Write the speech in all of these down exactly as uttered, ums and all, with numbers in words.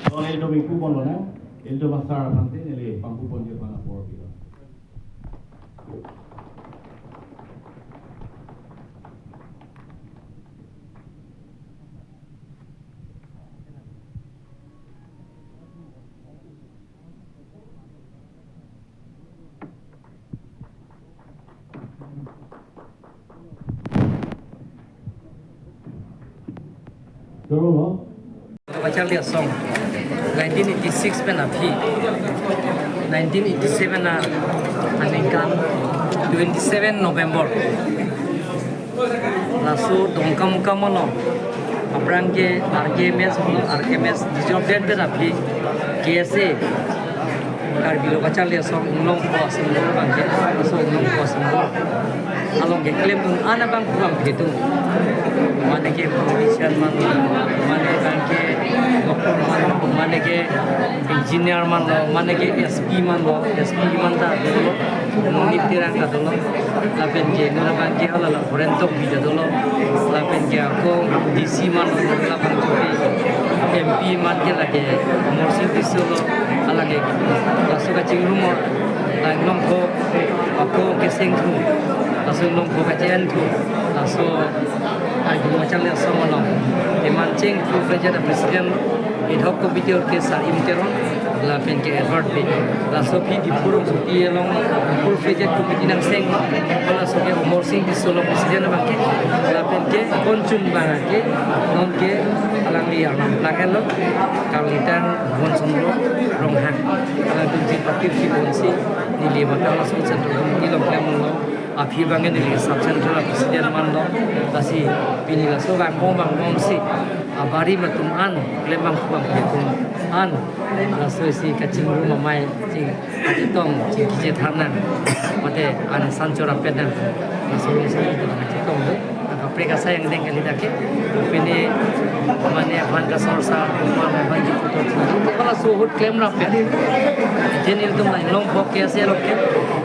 Tone ilitum ingpu ponlonang, ilitum asar aphan si neli pangpu ponji aphan apor pilo. Dolo lo. Kacharli Asong, nineteen eighty-six pen aphi, nineteen eighty-seven a, aningkan twenty-seven November. Laso Dongkamukam along, aphrang ke R K M S along, R K M S dissolve det pen aphi, K S A, Karbi Lo Kacharli Asong Inglongpo Asong abang ke, laso Inglongpo Asong along keklem dun an abang pu abang phetung. Mane ke politician man, mane abang ke doctor man, mane ke engineer man lo, mane ke S P man lo, S P man ta dolo, Monit Terang ta dolo, lapen ke non abang ke hala la Horensing Tokbi ta dolo, lapen ke ako D C man lo, lapen ke M P man ke lake Amarsing Tisso lo, lake laso kachingrum, la Inglongpo ako keseng thu, laso Inglongpo kache-en thu, laso Karbi Lo Kacharli Asong along, eman cheng thu president, president, ad hoc committee or ke Sar Im Teron, lapen ke Edward Bey, laso aphi Diphu rongsopi along full fledged committee nangseng, laso ke Amarsing Tisso lo president abang ke, lapen ke konchun abang ke, non ke alangli arnam plak lo, Karlitang Bonson lo, Ronghang, alangtum si patir si bonsi, neli matha laso central committee along klem lo, aphi abang ke neli sub central president man lo, lasi pini laso vangvo vangvo si, abarim atum an, klem abang pu abang phetung an, laso si kachingrum amei, ching, kachetong, chingki chethan nang, mate an san chorapet nang, laso laso kachetong do, kaprek asai angdeng kali dak ke, pini mane aphan kasor sa, mane aphan kiputo, laso ahut klem rapet. Jen ilitum la Inglongpo K S A along ke,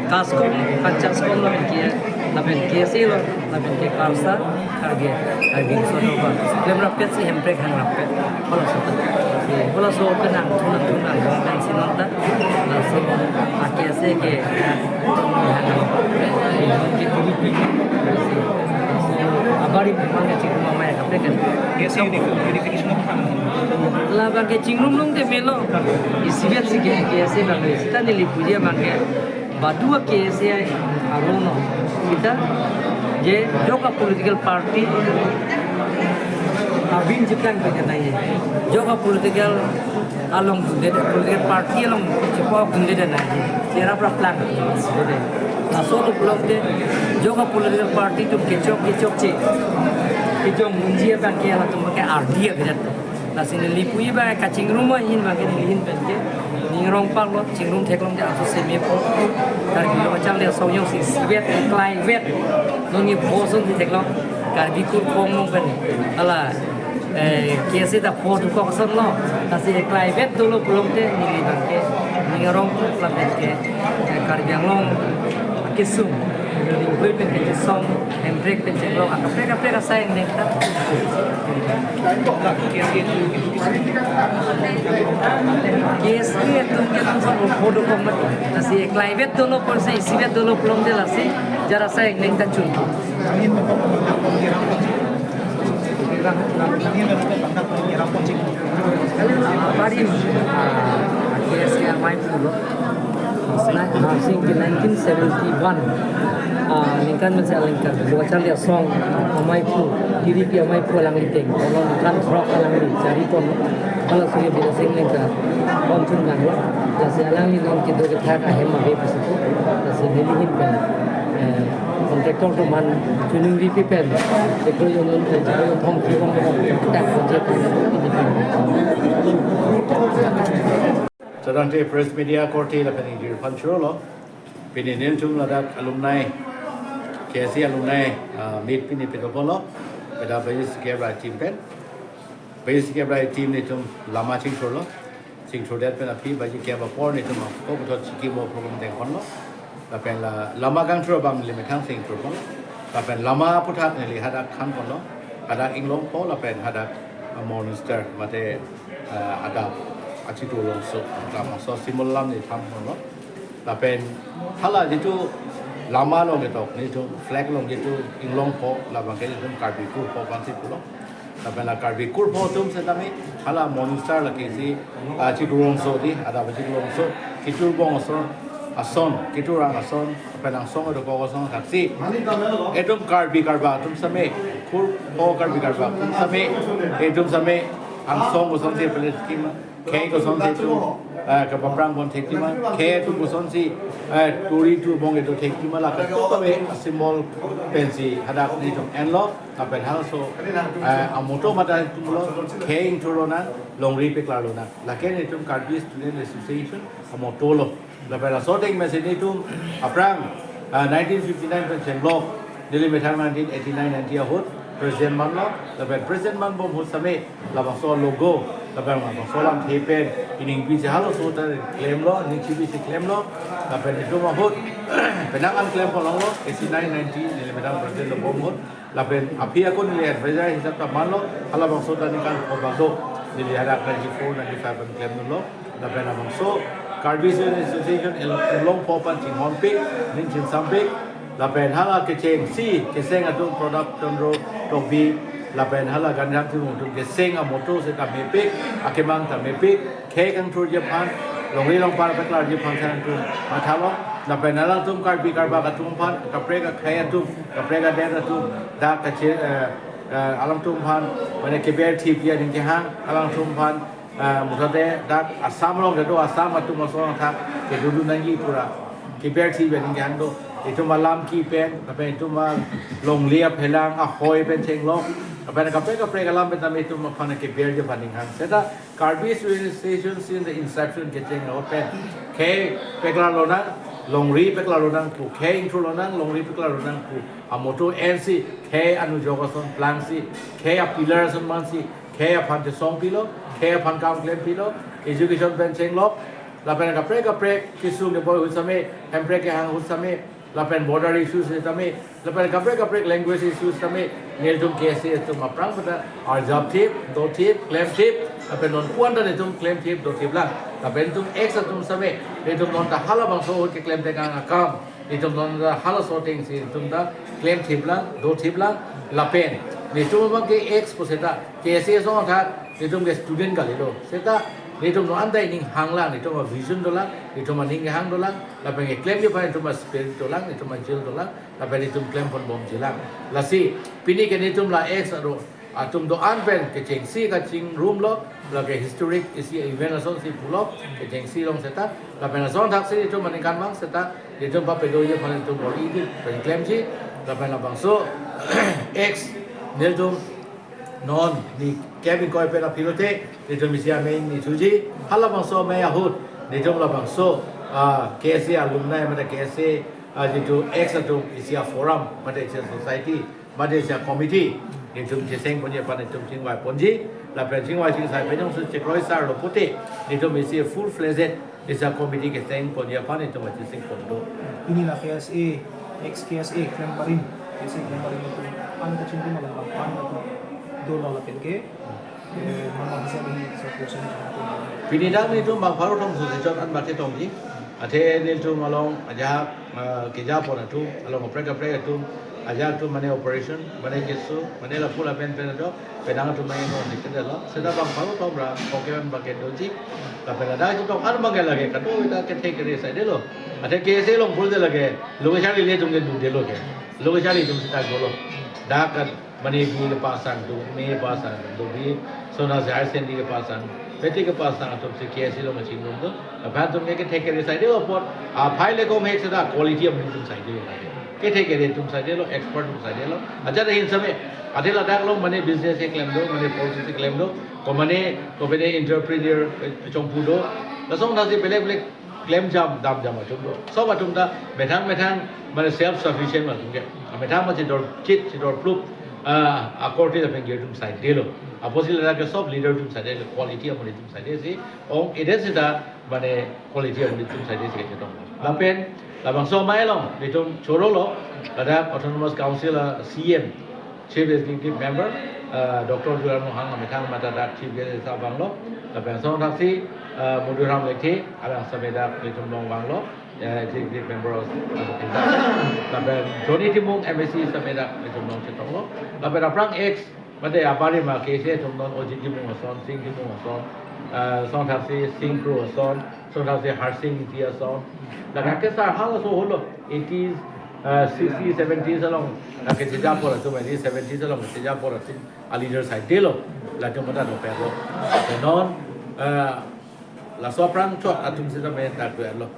KASCOM, Panchayat SCOM lapen ke, lapen K S A lo, lapen ke KALSA, Karbi, Karbi Riso Dhoba. Klem rapet si Hemprek hang rapet. Halaso ta. Halaso ke nangthu nangthu nangthu nang si non ta. Laso a K S A ke hang rapet. Ke T D P. Laso abarim ke mane chingrum amei kaprek ke. K S A unification of Assam. Labang ke chingrum longte melo. Isivet si ke K S A abang ke. Seta neli puji abang ke. Badu a K S A aron lo. Seta je jok a political party abin chiplang pe nai. Jok a political along dunde, political party along chepo dunde nai. Cherap rap lang. Laso atum pulote jok a political party atum kechok kechokche, kejong unji abang ke latum ke ardi abirat. Lasi neli puji abang kachingrum ahin abang ke neli ahin pen ke ning arong parlo, chingrum theklong ke aso seme po. Karbi Lo Kacharli Asong jongsi isivet, klaivet, non ni pho ason si theklong. Karbi kur phong long pen, hala, eh, K S A ta pho dokok ason lo. Lasi klaivet dolo pulote neli abang ke ning arong lapen ke, eh, Karbi Anglong kesung, neli hui pen kechesong, Hemprek pen chenglok, akaprek kaprek asai angdeng ta. K S A atum ke langsung pho dokok mati. Lasi klaivet dolo pusi isivet dolo pulote lasi jara asai angdeng ta chun. Abarim, ah, K S A amei pulo. Sing ke nineteen seventy-one, ah, ningkan mesen alingkan, Lo Kacharli Asong amei pu, T D P amei pu alangli ateng, along ningkan throk alangli chari pon, halaso ke Bidya Sing Engleng ta konchun nanglo, lasi alangli non kedo kethak ahem ave pusi pu, lasi neli ahin pen, eh, contractor atum aphan chuningri pi pen, chiklo jon pen, chiklo jon thom kibong pen, tak project pen, Sadangte press media korte lapen ingjir aphan chorolo. Pini nelitum ladak alumni, K S A alumni, ah, meet pini pidopon lo. Pada baji sikep ra team pen. Baji sikep ra team nelitum lama chingthurlo. Chingthurdet pen aphi baji kep apor nelitum ako puthot chikimo program dengponlo. Lapen la lama kangthur abang neli methang chingthurpon. Lapen lama aphuthak neli hadak thanponlo. Hadak Inglongpo lapen hadak, ah, Morningstar mate, ah, hadak Achikrongso, labangso symbol alam neli than ponlo. Lapen hala jitu lama along ketok, netum flag along jitu inglong pho, labang ke netum Karbi Kur pho aphansi pulo. Lapen la Karbi Kur pho atum setame hala Morning Star lake si, ah, Achikrongso di, adap Achikrongso, Keturbong ason, ason, Keturang ason, lapen angsong dokok ason thaksi. Etum Karbi Karbak atum same, Kur pho Karbi Karbak atum same, etum same, angsong asonsi pele scheme, khei asonsi etum, eh, kapaprang pon thektima, khei atum asonsi, eh, turi turbong etum thektima, la ketok kave symbol pensi hadak netum enlo, lapen halaso, eh, amotto mate itum lo, khei ingthur lonang, longri peklar lonang. Lake netum Karbi Student Association amotto lo. Lapen laso ateng mesen netum aphrang, ah, nineteen fifty-nine pen chenglok, neli methang nineteen eighty-nine ninety ahut President manlo, lapen President manbom ahut same labangso logo, lapen labangso alamthe pen ining pisi halaso ta klemlo, ining chibi si klemlo, lapen itum ahut penang an klem ponlonglo, eighty-nine ninety neli methang President lo bom ahut, lapen aphi ako neli advisor hisap ta manlo, halabangso ta ningkan pho bak do, neli hadak ninety-four ninety-five pen klemdunlo, lapen labangso Karbi Student Association el-, inglong pho aphan chinghonpik, ning chinsampik, lapen hala kechengsi, keseng atum Prodap Chandra Tokbi, lapen hala Gandhiram Timung atum keseng amotto seta mepik, akemang ta mepik, khei kangthurji aphan, longri longpar peklarji aphan si nangtum mathalo, lapen alangtum Karbi Karbak atum aphan, kaprek akhei atum, kaprek adet atum, dak kache, eh, eh, alangtum aphan, mane keber thipji aning kehang, alangtum aphan, eh, muthot dak Assam along kedo Assam atum ason athak kedodun nangji pura keber thipji aning kehang do, itum alam ki pen, lapen itum alongri aphelang ahoi pen chenglok, lapen kaprek kaprek alam pen tame itum aphan keberji aphan ninghang. Seta Karbi Student Association since the inception kecheng ahut pen khei peklar lonang, longri peklar lonang pu, khei ingthur lonang, longri peklar lonang pu amotto ensi khei anujok ason plangsi, khei apillar ason mansi, khei aphan chesong pilo, khei aphan kam klem pilo, education pen chenglok, lapen kaprek kaprek kesung keboi ahut same, hemprek kehang ahut same, lapen border issues tame, lapen kaprek kaprek language issues tame, nelitum K S A atum aphrang pada arjap thip, do thip, klem thip, lapen non puan ta netum klem thip, do thip lang, lapen netum ex atum same, netum non ta halabangso ahut keklem tekang akam, netum non ta halaso atengsi netum ta klem thip lang, do thip lang, lapen netum abang ke ex pu seta, K S A asong athak, netum ke student kalilo. Seta, netum non anta ining hang lang, netum avision dolang, netum aning hang dolang, lapen keklemji aphan netum aspirit dolang, netum azeal dolang, lapen netum klem ponbomji lang. Lasi, pini ke netum la ex aro, atum do-an pen kechengsi kachingrumlo, lake historic isi event asonsi pulo, kechengsi along seta, lapen ason thaksi netum aningkanvang seta, netum papedoji aphan netum bor-i di pen klemji, lapen labangso ex nelitum non ni kevin koi pen aphi lote, netum isi amei ni thuji, halabangso amei ahut, netum labangso, ah, K S A alumni mate K S A, ah, jitu ex atum isi aforum, mate isi asociety, mate isi acommittee, netum cheseng ponji aphan netum chingvai ponji, lapen chingvai chingsai pen jongsi chekroi sar lo pute, netum isi full fledged isi acommittee keseng ponji aphan netum cheseng pon do. Pini la K S A, ex K S A klem parim, K S A klem parim atum an kachingki malam bangphan atum dolo lapen ke, eh, mama bisa ini satu sen. Pini dak netum bang pharo thom susi chot an bate tongji. Athe netum along ajahak, eh, keja pon atum, along kaprek kaprek atum, ajahak atum mane operation, mane keso, mane lapu lapen pen atum, penang atum mane non ni kedelo. Seta bang pharo thom ra, koke ban bake doji, lapen ladak atum an bang ke lake, kado ita kethe kere saidelo. Athe K S A along pulote lake, loke charli le atum ke dudelo ke. Loke charli atum seta dolo. Dak kan mane B A kepasang do, M A kepasang do, B A sona se higher secondary kepasang, matric kepasang atum si K S A along kachingrum do. Aphan atum ke kethe kere saidelo apot, aphai le kom hek seta quality amonit atum saidelo. Kethe kere atum saidelo, expert atum saidelo. Ajat ahin same, athe ladak along mane business keklem do, mane policy keklem do, ko mane, ko mane entrepreneur, eh, chongpu do. Lason thasi belek belek klemjam, damjam atum do. Sob atum ta methang methang mane self sufficient atum ke. Methang ma chidor chit, chidor plup, ah, akorte lapen gir atum saidelo. Apotsi ladak ke sob leader atum saidelo, quality amonit atum saide si. Ong ede seta mane quality amonit atum saide si kachetong. Lapen labangso amei along, netum chorolo, ladak Autonomous Council a C M, Chief Executive Member, ah, Doctor Tuliram Ronghang methang mate dak Chief Guest abang lo, lapen ason thaksi, uh, Madhuram Lekthe, alang seta dak nelitum along vanglo, uh, executive member of, uh, lapen Johnny Timung M A C seta dak nelitum along chetonglo, lapen aphrang ex, mate abarim ke isi atum non Ojit Timung ason, Sing Timung ason, uh, lason thaksi Sing Kro ason, lason thaksi Harsing Ingti ason, lake kesar halaso holo, eighties, uh, sixties, seventies along, lake cheja apor atum, eighties, seventies along cheja apor atum, a leader side delo, latum mata doperlo. Te non, eh, laso aphrang chot atum seta me dak doperlo.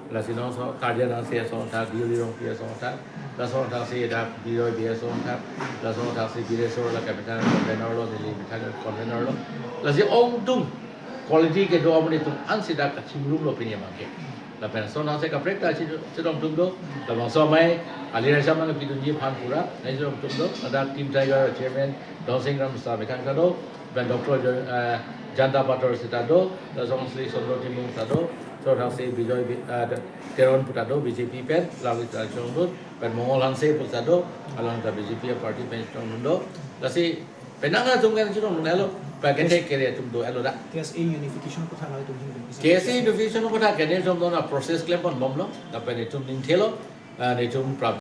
Lasi non so, Tarjan Hanse ason thak, Diuli Rongpi ason thak, lason thaksi dak Bijoy Bey ason thak, lason thaksi Bireswar lake methang convener lo, neli methang convener lo. Lasi ongdung quality kedo amonit atum ansi dak kachingrum lo pini abangke. Lapen lason thaksi kaprek ta si, chetong atum do, labangso amei, ali raisa mang pidunji aphan pura, nai chetong atum do, ladak Team Tiger chairman, Donsing Kramsa methang ta do, lapen Doctor Jo-, eh, Jayanta Pator seta do, lason si Sondro Timung ta do, lason thaksi Bijoy Bi-, eh, Teron pu ta do, B J P pen, lalu ta chetongdun, lapen Mongol Hanse pu ta do, alang ta B J P party pen chetongdun do, lasi penang atum kan chetongdun elo, lapen kethe kere atum do elo dak. K S A unification aphuthak nelitum hin bisa. K S A unification aphuthak ke nelitum do na process klem ponbomlo, lapen nelitum ningthelo, ah, nelitum prap